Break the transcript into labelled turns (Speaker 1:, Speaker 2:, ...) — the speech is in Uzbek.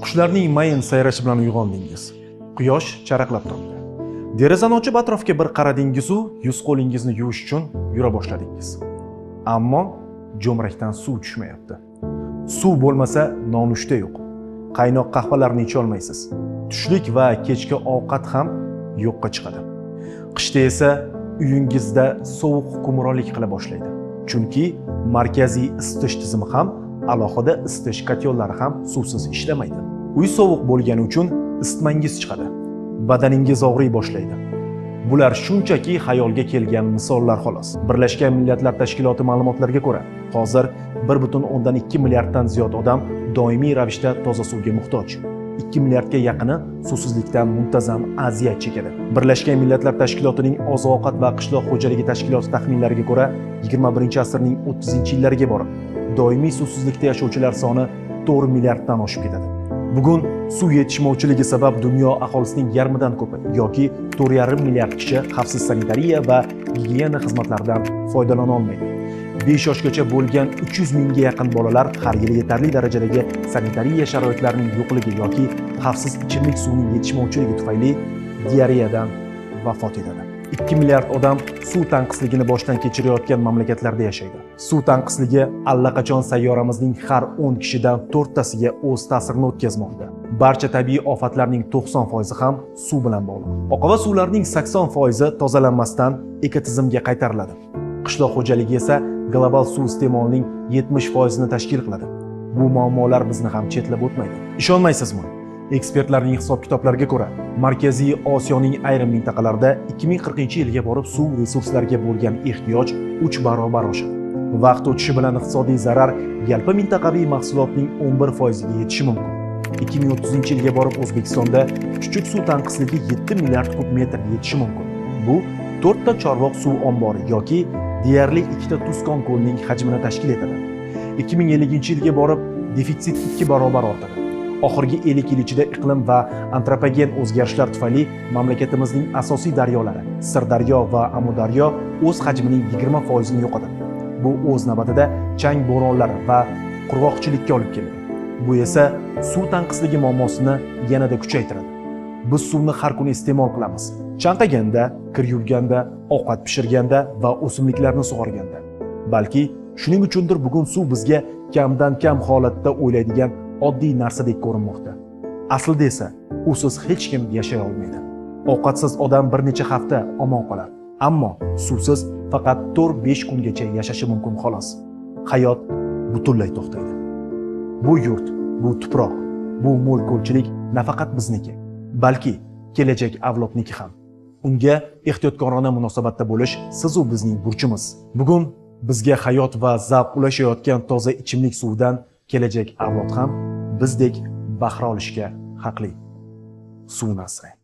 Speaker 1: Qushlarning mayin sayrashi bilan uyg'ondingiz. Quyosh charaqlab turibdi. Derazani ochib atrofga bir qaradingiz-u, yuz qo'lingizni yuvish uchun yura boshladingiz. Ammo jo'mrakdan suv tushmayapti. Suv bo'lmasa nonushta yo'q. Qaynoq qahvalarni icha olmaysiz. Tushlik va kechki ovqat ham yo'qqa chiqadi. Qishda esa uyingizda sovuq hukmronlik qila boshlaydi. Chunki markaziy isitish tizimi ham, alohida isitish kotyollari ham suvsiz ishlamaydi. Uy sovuq bo'lgani uchun isitmangiz chiqadi. Badaningiz og'riy boshlaydi. Bular shunchaki xayolga kelgan misollar xolos. Birlashgan Millatlar Tashkiloti ma'lumotlariga ko'ra, hozir 1,2 milliarddan ziyod odam doimiy ravishda toza suvga muhtoj. 2 milliardga yaqini suvsizlikdan muntazam aziyat chekadi. Birlashgan Millatlar Tashkilotining Oziq-ovqat va qishloq xo'jaligi tashkiloti taxminlariga ko'ra, 21-asrning 30-yillariga borib, doimiy suvsizlikda yashovchilar soni 4 milliarddan oshib ketadi. Bugun suv yetishmovchiligi sabab dunyo aholisining yarmidan ko'pi yoki 4,5 milliard kishi xavfsiz sanitariya va gigiyena xizmatlaridan foydalana olmaydi. 5 yoshgacha bo'lgan 300 mingga yaqin bolalar har yili yetarli darajadagi sanitariya sharoitlarining yo'qligi yoki xavfsiz ichimlik suvining yetishmovchiligi tufayli diareyadan vafot etadi. 2 milliard odam suv tanqisligini boshdan kechirayotgan mamlakatlarda yashaydi. Suv tanqisligi allaqachon sayyoramizning har 10 kishidan 4 tasiga o'z ta'sirini o'tkazmoqda. Barcha tabiiy ofatlarning 90% ham suv bilan bog'liq. Oqova suvlarning 80% tozalanmasdan ekotizimga qaytariladi. Qishloq xo'jaligi esa global suv iste'molining 70% ni tashkil qiladi. Bu muammolar bizni ham chetlab o'tmaydi. Ishonmaysizmi? Ekspertlarning hisob-kitoblariga ko'ra, Markaziy Osiyoning ayrim mintaqalarida 2040-yilga borib suv resurslariga bo'lgan ehtiyoj 3 barobar oshadi. Vaqt o'tishi bilan iqtisodiy zarar yalpi mintaqaviy mahsulotning 11% ga yetishi mumkin. 2030-yilga borib O'zbekistonda chuchuk suv tanqisligi 7 milliard kub metrga yetishi mumkin. Bu 4 ta Chorvoq suv ombori yoki deyarli ikkita Tuzkon ko'lining hajmini tashkil etadi. 2050-yilga borib defitsit 2 barobar ortadi. Oxirgi 50 yil ichida iqlim va antropogen o'zgarishlar tufayli mamlakatimizning asosiy daryolari Sirdaryo va Amudaryo o'z hajmining 20% ni yo'qotadi. Bu o'z navbatida chang bo'ronlari va qurg'oqchilikka olib keladi. Bu esa suv tanqisligi muammosini yanada kuchaytiradi. Biz suvni har kuni iste'mol qilamiz. Chanqaganda, kir yuvganda, ovqat pishirganda va o'simliklarni sug'organda. Balki shuning uchundir bugun suv bizga kamdan kam holatda o'ylaydigan oddiy narsadek ko'rinmoqda. Aslida esa usiz hech kim yashay olmaydi. Ovqatsiz odam bir necha hafta omon qolar, ammo suvsiz faqat 4-5 kungacha yashashi mumkin xolos. Hayot butunlay to'xtaydi. Bu yurt, bu tuproq, bu mo'l ko'lchilik nafaqat bizniki, balki kelajak avlodniki ham. Unga ehtiyotkorona munosabatda bo'lish siz-u bizning burchimiz. Bugun bizga hayot va zavq ulashayotgan toza ichimlik suvidan kelajak avlod ham bizdek bahra olishga haqli. Suvni asrang.